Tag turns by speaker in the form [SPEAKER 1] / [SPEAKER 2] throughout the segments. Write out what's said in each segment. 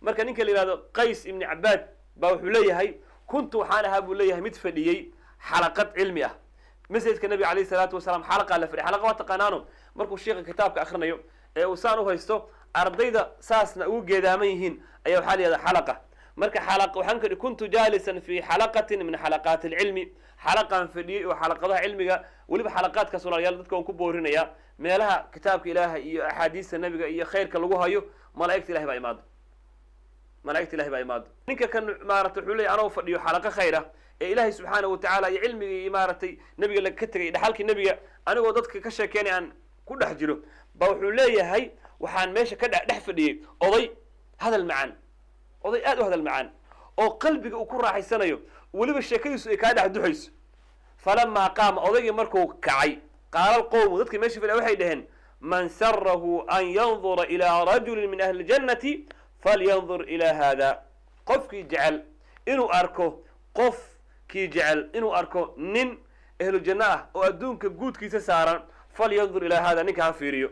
[SPEAKER 1] Marka ninka la yihahdo Qays Ibni Cabaad baa wuxuu leeyahay, kuntu waxaan ahaa, buu leeyahay, mid fadhiyey xalaqad cilmi ah masjidka nabiga alayhi salaatu wasalaam. Xalaqaa la fadhiy. Xalaqa waa taqaanaano, markuu sheika kitaabka akrinayo ee uu saan u haysto, ardayda saasna ugu geedaaman yihiin, ayaa waxaa la yihahda xalaqa. Marka xalaq waxaan ka kuntu jaalisan fi xalaqatin min xalaqaati alcilmi, xalaqaan fadhiyey oo xalaqadaha cilmiga. Weliba xalaqaadkaas, walaalayaal, dadka waan ku boorinayaa, meelaha kitaabka Ilaaha iyo axaadiista nabiga iyo khayrka lagu hayo, malaa'igta Ilahay baa imaado, malaa'igta Ilahay baa imaado. Ninka kan maarata wuxuu leeyay, anoo fadhiyo xalaqo khayr ah ee Ilaahay subxaana watacaala iyo cilmigii iyo maaragtay nabiga la ka tegay, dhaxalkii nebiga, anigoo dadka ka sheekeynay aan ku dhex jiro, ba wuxuu leeyahay waxaan meesha ka dhex fadhiyey oday hadal macaan, oday aad u hadal macaan oo qalbiga uu ku raaxaysanayo, weliba sheekadiisu ay kaa dhex duxayso. Falamaa qaama, odaygii markuu kacay, qaala alqowmu, dadkii meesha fadhiya waxay dhaheen, man sarahu an yandura ilaa rajulin min ahli ljannati falyandur ilaa hada. Qofkii jecel inuu arko, qofkii jecel inuu arko nin ahlu janno ah oo adduunka guudkiisa saaran, falyandur ilaa hada, ninka ha fiiriyo.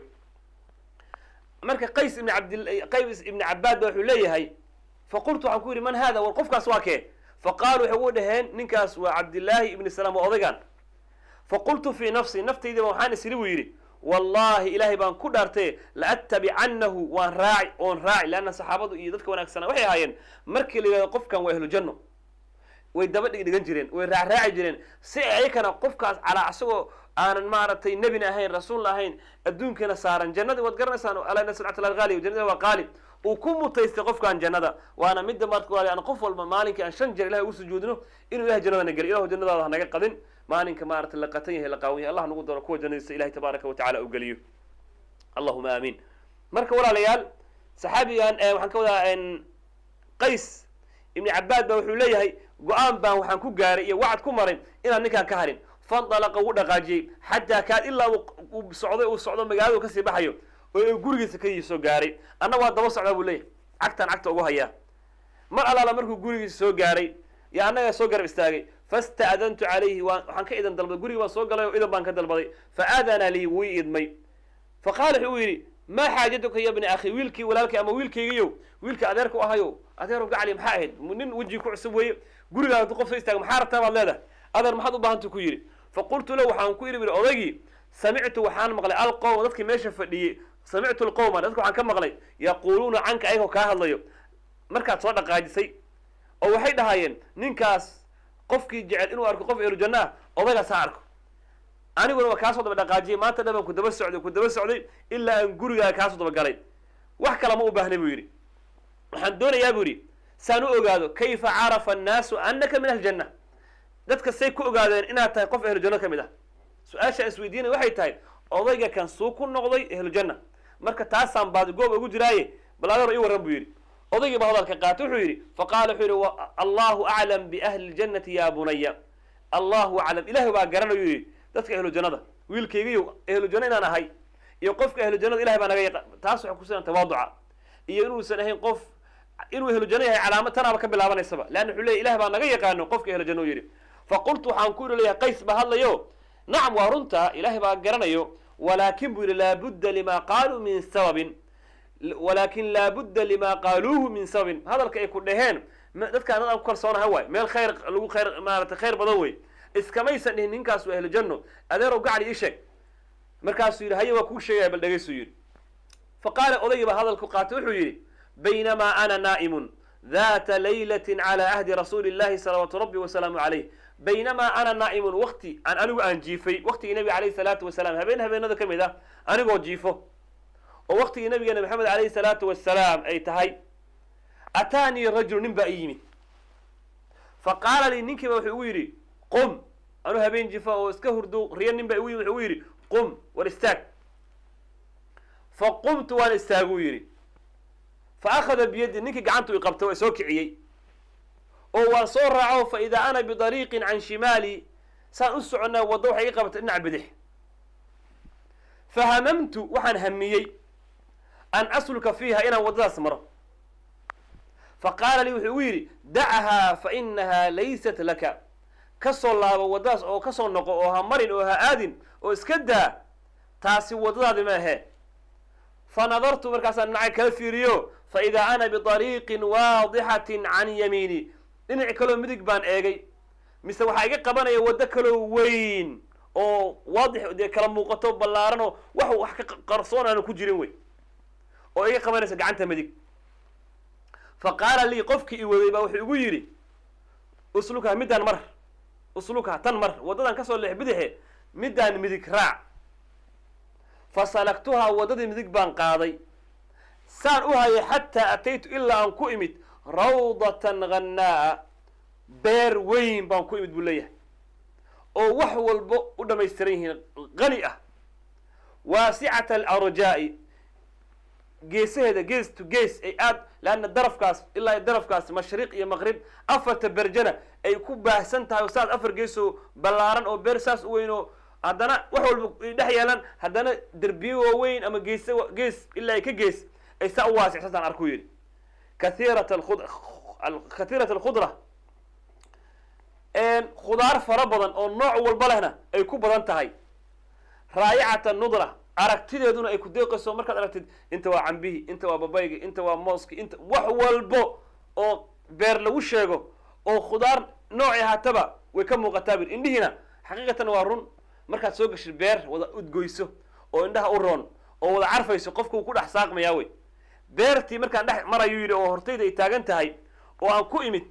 [SPEAKER 1] Marka Qays ibn Cabd, Qays Ibni Cabaad ba wuxuu leeyahay, faqultu, waxaan ku yidhi, man hada? War qofkaas waa kee? Faqaaluu, waxay ugu dhaheen, ninkaas waa Cabdillaahi Ibni Salaam, waa odaygan. Faqultu fii nafsi, naftaydiba waxaan isiri, buu yidhi, wallahi, Ilaahay baan ku dhaartay, laattabicannahu, waan raaci oon raaci, leanna saxaabadu iyo dadka wanaagsanaa waxay ahaayeen, markii la yidhahdo qofkan waa ahlu janno, way daba dhigdhigan jireen, way raacraaci jireen, si ayakana qofkaas calaa isagoo aanan maaragtay nebina ahayn, rasuulna ahayn, adduunkana saaran jannadii, waad garanaysaan, alaa ina silcata llahi qaaliya, jannada waa qaali, uu ku mutaystay qofkan jannada. Waana midda marka walaal aan qof walba maalinkii aan shan jeer Ilahay ugu sujuudno inuu Ilahay jannadana geliyo. Ilahu jannadaada hanaga qadin maalinka maaragtay la qatan yahay, la qaawan yahay. Allah nagu daro kuwa jannadiisa Ilahay tabaaraka wa tacala uu geliyo. Allahuma aamiin. Marka walaalayaal, saxaabigan waxaan ka wadaa Qays Ibni Cabaad ba wuxuu leeyahay, go-aan baan waxaan ku gaaray iyo wacad ku maray inaan ninkaan ka harin. Fandalaqa, wuu dhaqaajiyey, xataa kaad, ilaa uu socday, uu socdo, magaaladu kasii baxayo oo gurigiisa ka soo gaaray. Anna waa daba socdaa, buu leeyahay, cagtaan cagta ugu hayaa. Mar allaala markuu gurigiisa soo gaaray, yaa annagaa soo garab istaagay. Fasta'dantu calayhi, waan waxaan ka idan dalbaday, gurigi baan soo galay oo idan baan ka dalbaday. Fa aadana lii, wuu ii idmay. Fa qaala, wuxuu yidhi, maa xaajatuka ya bni akhi? Wiilkii walaalkay ama wiilkaygiyo, wiilka adeerka u ahayo, adeero gacali, maxaa ahayd? Nin wejigi ku cusub weeye, gurigaa hadduu qof soo istaaga, maxaa rabtaa baad leedahay? Adeer, maxaad u baahanta? Ku yidhi. Faqultu lahu, waxaan ku idhi biri odaygii, samictu, waxaan maqlay, alqowma, dadkii meesha fadhiyey, samictu alqowma, dadka waxaan ka maqlay, yaquuluuna canka, ayagoo kaa hadlayo markaad soo dhaqaajisay, oo waxay dhahaayeen, ninkaas qofkii jecel inuu arko qof ehlu janno ah, odaygaas ha arko. Aniguna waa kaasoo daba dhaqaajiyay, maanta dhan baan ku daba socday, ku daba socday, ilaa aan gurigaaga kaasoo daba galay. Wax kale ma u baahnay, buu yidhi. Waxaan doonayaa, buu yidhi, saan u ogaado, kayfa carafa annaasu annaka min ahli janna? Dadka say ku ogaadeen inaad tahay qof ahlu janno ka mid ah? Su-aasha isweydiinaya waxay tahay, odayga kan suu ku noqday ahlu janna? Marka taasaan baadigoob ugu jiraaye, bal adeer ii warran, buu yidhi. Odaygii ba hadalka qaatay, wuxuu yidhi, faqaala, wuxuu yidhi, allahu aclam biahli ljannati ya bunaya, allahu aclam, Ilahay baa garanayu yidhi dadka ahlu jannada. Wiilkaygiyo, ahlu janno inaan ahay iyo qofka ahlu jannada Ilahay baa naga yaqa. Taas waxay kusinan tawaaduca iyo inuusan ahayn qof inuu ahlu janno yahay, calaamad tanaaba ka bilaabanaysaba, leanna wuxuu leeyay Ilahay baa naga yaqaano qofka ahlu janno, u yidhi. Faqultu, waxaan ku yidhi, leeyahay Qays baa hadlayo, nacam, waa runta, Ilahay baa garanayo, walaakin, buu yidhi, laabudda lima qaaluu min sababin, walaakin laabudda lima qaaluuhu min sababin. Hadalka ay ku dhaheen dadkaan dad aan ku kalsoonahay waay, meel khayr lagu khayr maarata khayr badan wey, iskamaysan dhihin ninkaas waa ahlu janno. Adeerow gacli, ii sheeg. Markaasuu yidhi, haye, waa kuu sheegaya, bal dhegaysuu yidhi. Fa qaala, odaygii baa hadalku qaatay, wuxuu yidhi, baynamaa ana naa'imun data laylatin calى ahdi rasuuli illahi salawaatu rabbi wasalaamu calayh, baynamaa ana naa'imun, wakti aan anigu aan jiifay, waktigii nabiga alayhi salaatu wasalaam, habeen habeenada ka mid ah anigoo jiifo oo waktigii nabigeena Maxamed alayhi salaatu wasalaam ay tahay, ataanii rajulu, nin baa ii yimid. Fa qaala lii, ninkiiba wuxuu igu yidhi, qum. Anuu habeen jifa oo iska hurdo, riyo, nin baa igu yimid, wuxuu igu yidhi, qum, war istaag. Fa qumtu, waan istaaguu yidhi. Fa akhada biyadi, ninkii gacantu i qabtay, waa soo kiciyey oo waan soo raaco. Fa idaa ana bidariiqin can shimaali, saan u soconnaa waddo waxay iga qabatay dhinaca bidix. Fahamamtu, waxaan hamiyey, an asluka fiiha, inaan waddadaas maro. Fa qaala lii, wuxuu igu yidhi, dachahaa fa inahaa laysat laka, ka soo laabo waddadaas oo ka soo noqo oo ha marin oo ha aadin oo iska daa, taasi waddadaadi ma ahee. Fa nadartu, markaasaan dhinaca kala fiiriyo, fa idaa ana biariiqin waadixatin can yamiini, dhinac kaloo midig baan eegay, mise waxaa iga qabanaya waddo kaloo weyn oo waadix dee kala muuqato, ballaaran, oo wax ka qarsoon aanu ku jirin wey, oo iga qabanaysa gacanta midig. Fa qaala lii, qofkii i waday baa wuxuu igu yidhi: "Uslukha, middaan mar, uslukha, tan mar, waddadan kasoo leex bidixe, middaan midig raac." Fa salaktuhaa, waddadii midig baan qaaday. Saan u hayay xataa ataytu, ilaa aan ku imid rawdatan ghanaa'a, beer weyn baan ku imid buu leeyahay, oo wax walbo u dhamaystiran yihiin, qani ah, waasicata alarjaa'i, geesaheeda gees to gees ay aad leanna darafkaas ilaa darafkaas, mashriq iyo maqrib, afarta berjana ay ku baahsan tahay, oo saas afar geesoo ballaaran oo beer saas u weyn, oo haddana wax walba ay dhex yeelaan, haddana derbiye waaweyn ama gees gees ilaa ay ka gees ay saa u waasicsantaan arkuu yidhi. Kathiirat alkhudra, khudaar fara badan oo nooc walba lehna ay ku badan tahay, raayicata nudra, aragtideeduna ay ku deeqayso. Markaad aragtid, inta waa cambihi, inta waa babaygi, inta waa mooski, inta wax walbo oo beer lagu sheego oo khudaar noocii ahaataba way ka muuqataa bir indhihiina. Xaqiiqatan waa run, markaad soo gashid beer wada udgoyso oo indhaha u roon oo wada carfayso, qofka wuu ku dhex saaqmayaa wey. Beertii markaan dhex marayuu yidhi, oo hortayda ay taagan tahay oo aan ku imid,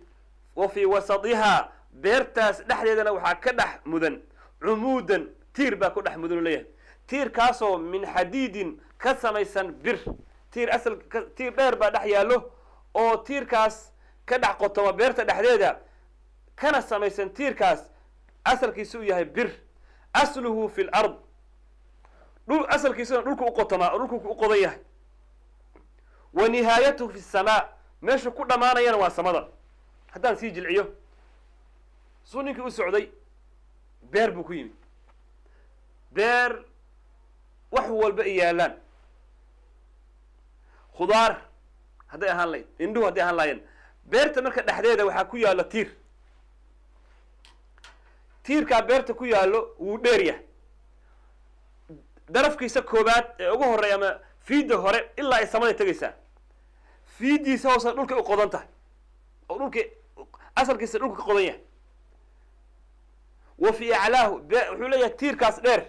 [SPEAKER 1] wa fii wasadihaa, beertaas dhexdeedana waxaa ka dhex mudan cumuudan, tiir baa ku dhex mudan u leeyahay, tiirkaasoo min xadiidin, ka samaysan bir. Tiir asal tiir dheer baa dhex yaallo, oo tiirkaas ka dhex qotoma beerta dhexdeeda, kana samaysan tiirkaas asalkiisu uu yahay bir. Asluhu fi lard, dhul asalkiisuna dhulku u qotomaa oo dhulku u qodan yahay. Wa nihaayatuhu fi samaa, meeshu ku dhammaanayana waa samada. Haddaan sii jilciyo, suu ninkii u socday, beer buu ku yimid, beer wax walba ay yaalaan, khudaar hadday ahaan lahayd, indhuhu hadday ahaan lahaayeen. Beerta marka dhexdeeda waxaa ku yaalla tiir. Tiirkaa beerta ku yaallo wuu dheer yahay. Darafkiisa koobaad ee ugu horreeya ama fiidda hore ilaa ay samaday tegaysaa, fiiddiisa hoose dhulkay u qodan tahay, oo dhulka asalkiisa dhulka ka qodan yahay. Wa fii aclaahu, wuxuu leeyahay, tiirkaas dheer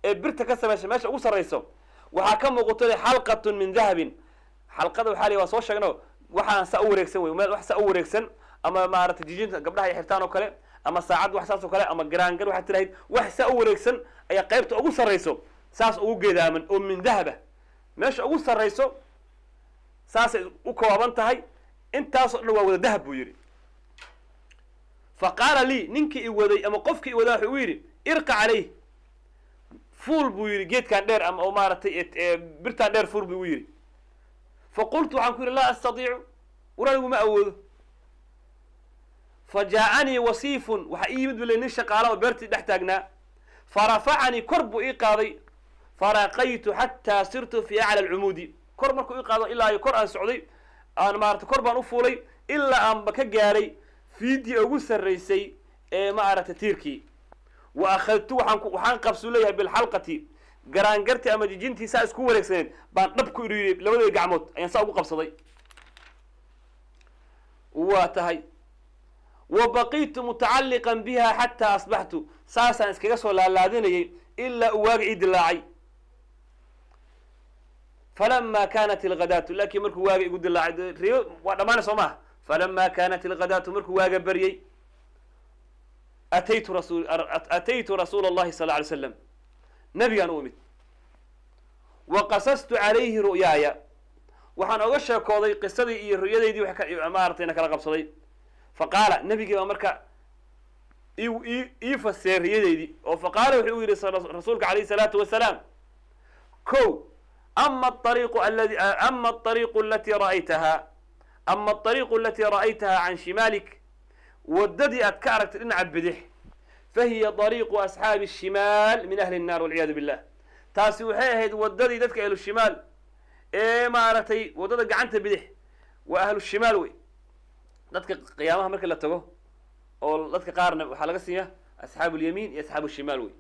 [SPEAKER 1] ee birta ka samaysa, meesha ugu sarrayso waxaa ka muuqato xalqatun min dahabin. Xalqada waxaa la waa soo sheegno, waxaan saa u wareegsan wey, meel wax saa u wareegsan, ama maaragtay jijinta gabdhaha ay xirtaan oo kale, ama saacad wax saas oo kale, ama garaangar waxaad tirahayd, wax saa u wareegsan ayaa qaybta ugu sarrayso saas ugu geedaaman, oo min dahaba. Meesha ugu sarrayso saasay u kooban tahay, intaasoo dhan waa wada dahab buu yidhi. Fa qaala lii, ninkii i waday ama qofkii i waday wuxuu u yidhi: "Irqa calayh, fuul," buu yidhi, "geedkan dheer ama oo maaragtay birtaan dheer fuul," buu igu yidhi. Fa qultu, waxaan ku yidhi: "Laa astatiicu, war anigu ma awoodo." Fa jaaanii wasiifun, waxaa ii yimid bule nin shaqaala oo beertii dhex taagnaa. Farafacanii, kor buu ii qaaday. Faraqaytu xataa sirtu fi acla alcumuudi, kor markuu ii qaado ilaa iyo kor aan socday, aan maarata kor baan u fuulay ilaa aanba ka gaaray fiidii ugu sarraysay ee maaragtay tiirkii. Wa akhadtu, waxaan qabsuu leeyahay, bilxalqati, garaangartii ama jijintii saa isku wareegsaneed baan dhab ku idhi, labadooda gacmood ayaan saa ugu qabsaday. Waa tahay. Wa baqiitu mutacalliqan biha xataa asbaxtu, saasaan iskaga soo laalaadinayay ilaa uu waaga ii dilaacay. Falama kaanat alghadaatu, laakiin markuu waaga igu dilaacay, riyo waa dhammaanay soo maha. Falama kaanat alghadaatu, markuu waaga baryey, ataytu rasuula allahi sal ly slam, nabigaan u imid. Wa qasastu calayhi ru'yaaya, waxaan oga sheekooday qisadii iyo ru'yadaydii wax maaratay na kala qabsaday. Fa qaala, nabigii baa marka ii fasiray riyadaydii, oo fa qaala, wuxuu yidhi rasuulka calayhi salaatu wasalaam: "Ko ama aariiqu alatii ra'aytaha can shimaalik, waddadii aad ka aragtay dhinaca bidix, fahiya dariiqu asxaabi ashimaal min ahli الnar walciyaadu billah." Taasi waxay ahayd waddadii dadka ahlushimaal ee maaragtay waddada gacanta bidix waa ahlushimaal wey. Dadka qiyaamaha marka la tago oo dadka qaarna waxaa laga siiya asxaabu alyamiin iyo asxaabu shimaal wey.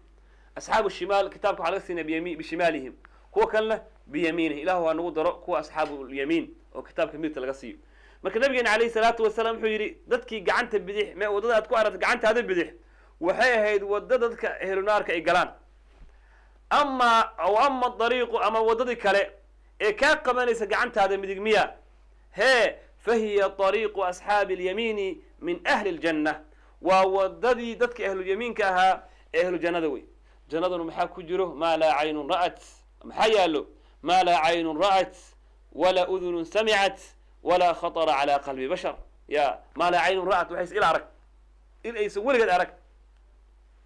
[SPEAKER 1] Asxaabu shimaal kitaabka waxaa laga siinaya biyami bishimaalihim. Kuwa kalena biyamiinihi. Ilahu waa nagu daro kuwa asxaabulyamiin oo kitaabka midigta laga siiyo. Marka nabigeena calayhi salaatu wasalaam wuxuu yidhi dadkii gacanta bidix me waddada aad ku aragta gacantaada bidix waxay ahayd wadda dadka ehlunaarka ay galaan. Ama aw ama dariiqu, ama waddadii kale ee kaa qabanaysa gacantaada midig miya hee, fahiya طariiqu asxaabi alyamiini min ahli اljanna, waa wadadii dadka ahlulyamiinka ahaa ee ahlu jannada wey. Jannaduna maxaa ku jiro? Maa laa caynun ra'at, maxaa yaalo? Maa laa caynun ra'at walaa udunun samicat walaa khatara calaa qalbi bashar. Ya maa laa caynun ra'at, waxays il arag, il aysan weligeed arag.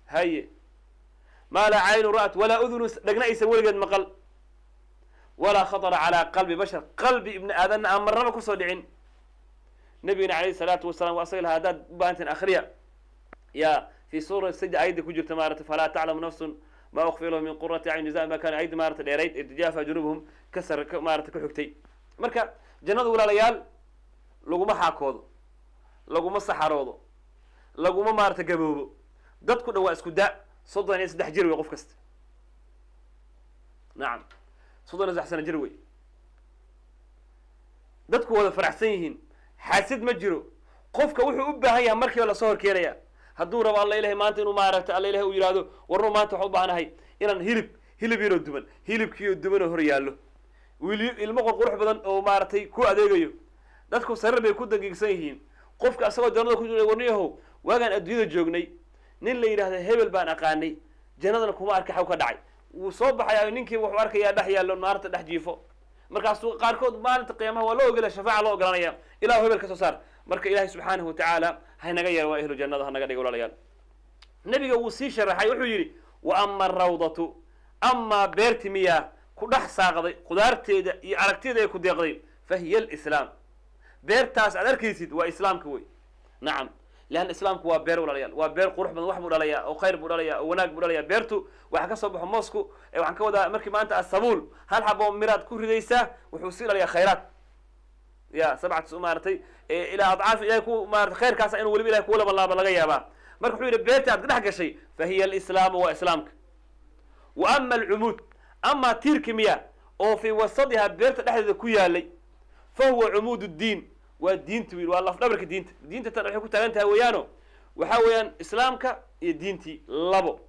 [SPEAKER 1] Haye, maa laa caynun ra'at walaa udunun, dhegna aysan weligeed maqal, walaa khatara calaa qalbi bashar, qalbi ibni aadanna aan marnaba kusoo dhicin. Nabigana calayhi salaatu wasalam waa asaga lahaa haddaad u baahantiin akhriya ya fi suura sajda ayadda ku jirta maarata, falaa taclamu nafsun ma ukfiya lahum min qurati acyun jazaa ma kana, ayadda maarata dheerayd ee tijaafa junubuhum ka sar maarata ka xigtay. Marka jannada walaalayaal laguma xaakoodo, laguma saxaroodo, laguma maarata gaboobo. Dadku dhan waa isku da, 33 jir wey qof kasta. Nacam, 33 sano jir wey. Dadku wada faraxsan yihiin, xaasid ma jiro. Qofka wuxuu u baahan yahay markiiba lasoo horkeenaya. Hadduu rabo alla ilahay maanta inuu maaragta alla ilahay uu yidhaahdo warnu maanta waxaan u baahanahay inaan hilib yaroo duban, hilibkiioo dubanoo hor yaallo, wiil ilmo qurqurux badan oo maaragtay ku adeegayo. Dadku sariir bay ku dangiigsan yihiin. Qofka asagoo jannada ku jira, warniyahow waagaan adduunyada joognay nin la yidhahda hebel baan aqaanay, jannadana kuma arka, xaw ka dhacay? Wuu soo baxayaa, ninkii wuxuu arkayaa dhex yaallo maarata dhex jiifo. Markaasuu qaarkood maalinta qiyaamaha waa loo ogolaya, shafaaca loo ogolanaya, ilahu hebel ka soo saar. Marka ilahay subxaanahu watacaala haynaga yeelo waa ehlu jannada, hanaga dhiga walaalayaal. Nebiga wuu sii sharaxay, wuxuu yidhi wa ama arawdatu, amaa beerti miyaa ku dhex saaqday qudaarteeda iyo aragtida ay ku deeqday, fa hiya alislaam. Beertaas aad arkaysid waa islaamka wey. Nacam, leanna islaamku waa beer walaalayaal, waa beer qurux badan, wax buu dhalayaa oo khayr buu dhalayaa oo wanaag buu dhalayaa. Beertu waxaa ka soo baxo moosku, waxaan ka wadaa markii maanta asabuul hal xabo miraad ku ridaysaa wuxuu sii dhalayaa khayraad ya sabcat maaratay ilaa adcaaf ilahay ku maarata khayrkaasa inuu weliba ilahay kuu laban laaba laga yaabaa. Marka wuxuu yidhi beerta aad dhex gashay fa hiya alislaamu, waa islaamka. Wa ama alcumuud, amaa tiirki miya oo fii wasadihaa beerta dhexdeeda ku yaalay, fa huwa cumuud ddiin, waa diinta wiil, waa lafdhabarka diinta. Diinta tan waxay ku taagan tahay weeyaano waxaa weeyaan islaamka iyo diintii labo.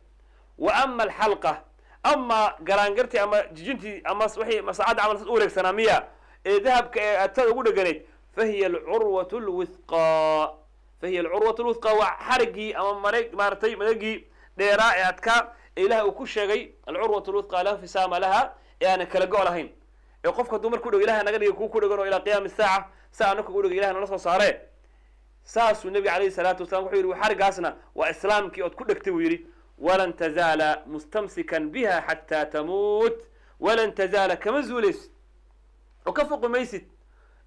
[SPEAKER 1] Wa ama alxalqa, amaa garaangartii ama jijintii ama waxay masaacadda camal sad u wareegsanaa miya ee dahabka ee atada ugu dheganayd, fa hiya alcurwatu lwithqa, fa hiya alcurwatu lwithqa, waa xarigii ama mare maaratay madagii dheeraa ee adkaa ee ilaah uu ku sheegay alcurwatu lwithqa laa fisaama laha, ee aanan kala go' lahayn, ee qofka hadduu marku dhego ilaha naga dhigay kuu ku dhegan oo ilaa qiyaami saaca saa anaka ugu dhegay ilaha nala soo saaree. Saasuu nebiga calayhi salaatu wasalam wuxuu yidhi xarigaasna waa islaamkii ood ku dhegtay buu yidhi, walan tazaala mustamsikan biha xataa tamuut, walan tazaala kama zuulaysid oo ka foqi maysid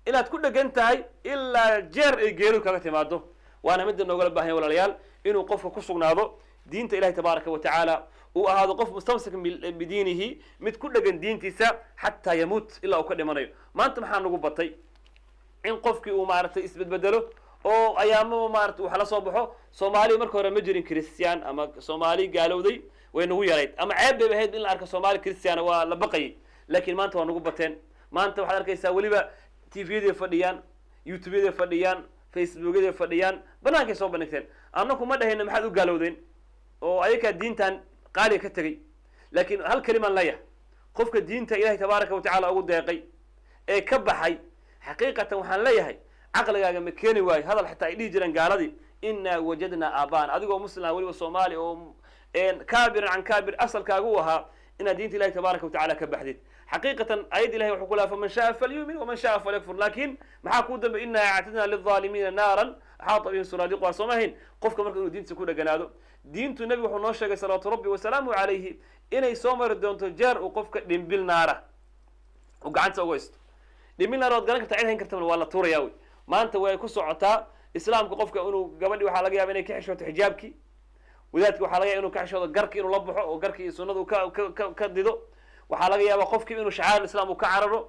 [SPEAKER 1] inaad ku dhegan tahay ilaa jeer ay geeridu kaga timaado. Waana midda noogala baahanya walaalayaal, inuu qofka ku sugnaado diinta ilahi tabaaraka wa tacaala, uu ahaado qof mustamsik bidiinihi, mid ku dhegan diintiisa xataa yamuut, ilaa uu ka dhimanayo. Maanta maxaa nagu batay? In qofkii uu maaragtay isbedbedelo oo ayaamaba maarata wax la soo baxo. Soomaaliya marka hore ma jirin christian ama soomaali gaalowday, way nagu yarayd ama ceeb bay ahayd in la arko soomaali christiana, waa la baqayay. Laakiin maanta waa nagu bateen. Maanta waxaad arkaysaa weliba tvyaday fadhiyaan, youtubeyaday fadhiyaan, facebookyaday fadhiyaan, banaankay soo bandhigteen. Annaku ma dhahayna maxaad u gaalowdeen oo ayakaa diintan qaaliga ka tegey, laakiin hal kelimaan leeyahay: qofka diinta ilahay tabaaraka wa tacaala ugu deeqay ee ka baxay, xaqiiqatan waxaan leeyahay caqligaaga ma keeni waayo hadal xitaa ay dhihi jireen gaaladii innaa wajadnaa aaba'ana, adigoo muslim weliba soomaali oo kaabiran can kaabir asalkaagu u ahaa, inaad diinta ilahi tabaaraka wa tacala ka baxdid. Xaqiiqatan ayadda ilahay wuxuu ku laha faman sha'a falyumin waman sha'a falyakfur, laakiin maxaa kuu dambe? Innaa actadnaa lilظaalimiina naaran axaata bihim suraadiquha. Soo mahayn qofka marka inuu diintiisa ku dheganaado. Diintu nebigu wuxuu noo sheegay salawaatu rabbi wasalaamu calayhi inay soo mari doonto jeer uu qofka dhimbil naara uu gacanta uga haysto. Dhimbil naar waad garan kartaa, cid hayn karta waa la tuuraya wey. Maanta way ku socotaa islaamka qofka inuu gabadhi waxaa laga yaaba inay ka xishooto xijaabkii, wadaadki waxaa laga yaba inuu ka xishoodo garki inuu la baxo oo garkii iyo sunnadu ka dido, waxaa laga yaabaa qofkii inuu shacair islam uu ka cararo,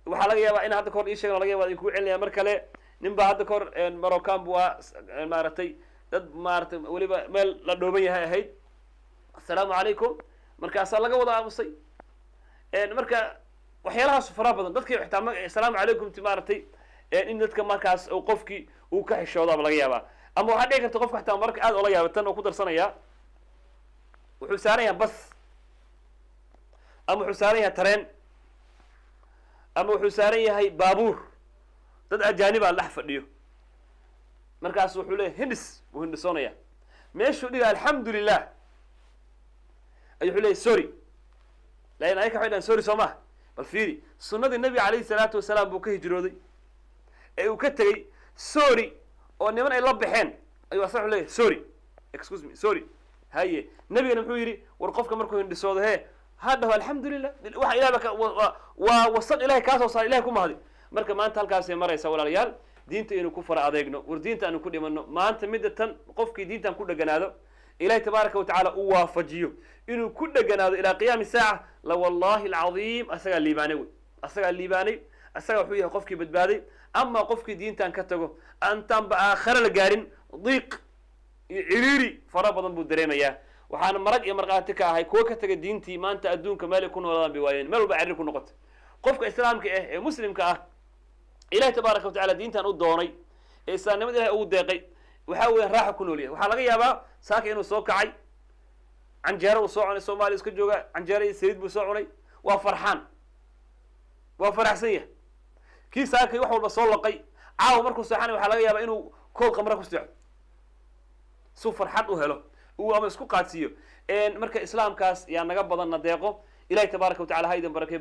[SPEAKER 1] waxaa laga yaabaa in hadda kahor ii sheegen laga yaba idin kugu celinaya mar kale. Nin baa hadda kahor maroccan bu waa maaragtay dad maaratay weliba meel la dhooban yahay ahayd, assalaamu calaykum, markaasaa laga wada aamusay. Marka waxyaalahaas faraha badan dadkii xitaa asalaamu calaykum ti maaragtay, in dadka markaas uu qofkii uu ka xishoodaaba laga yaabaa. Ama waxaa dhici karta qofka xitaa mararka aad ola yaaba tan oo ku darsanaya, wuxuu saaran yahay bas, ama wuxuu saaran yahay tareen, ama wuxuu saaran yahay baabuur, dad ajaanibaa la dhex fadhiyo. Markaas wuxuu leeyahy hindhis, wuu hindhisoonaya. Meeshuu dhiga alxamdu lilah ayuu wuxuu leeyahy sorry. Lakin ayaka waxay dhahan sorry soo maha. Bal fiiri, sunnadii nabiga calayhi salaatu wasalaam buu ka hijrooday ee uu ka tegey. Sorry oo niman ay la baxeen ayuu asaga wuxuu leeyahy sorry, excuse me, sorry. Haye, nabigana muxuu yidhi? War qofka markuu hindhisoodo hee ha dhaho alxamdu lilah. Waxa ilaah ba waa wasaq ilahay kaa soo saaray, ilahay ku mahadi. Marka maanta halkaasay maraysaa, walaalayaal, diinta inuu ku fara adeegno, war diinta aanu ku dhimano. Maanta midda tan qofkii diintan ku dheganaado, ilahay tabaaraka watacaala uu waafajiyo inuu ku dheganaado ilaa qiyaami saaca, la wallahi alcadiim asagaa liibaanay wey, asagaa liibaanay, asagaa wuxuu yahay qofkii badbaaday. Ama qofkii diintan ka tago, antaanba aakhare la gaarin, diiq iyo ciriiri fara badan buu dareemayaa. Waxaana marag iyo markhaati ka ahay kuwa ka taga diintii, maanta adduunka meel ay ku noolaadaan bay waayeen, meel walba ciriiri ku noqotay. Qofka islaamka ah ee muslimka ah, ilahi tabaaraka watacala diintan u doonay ee islaamnimada ilahay ugu deeqay, waxaa weya raaxa ku nool yahay. Waxaa laga yaabaa saaka inuu soo kacay, canjeero uu soo cunay, Soomaaliya iska jooga, canjeero iyo saliid buu soo cunay, waa farxaan, waa faraxsan yahay. Kii saakay wax walba soo loqay, caawa markuu seexanay waxaa laga yaabaa inuu koob qamra ku seexdo suu farxad u helo uu ama isku qaadsiiyo. Marka islaamkaas yaa naga badan na deeqo. Ilahi tabaaraka watacala ha idin barakay.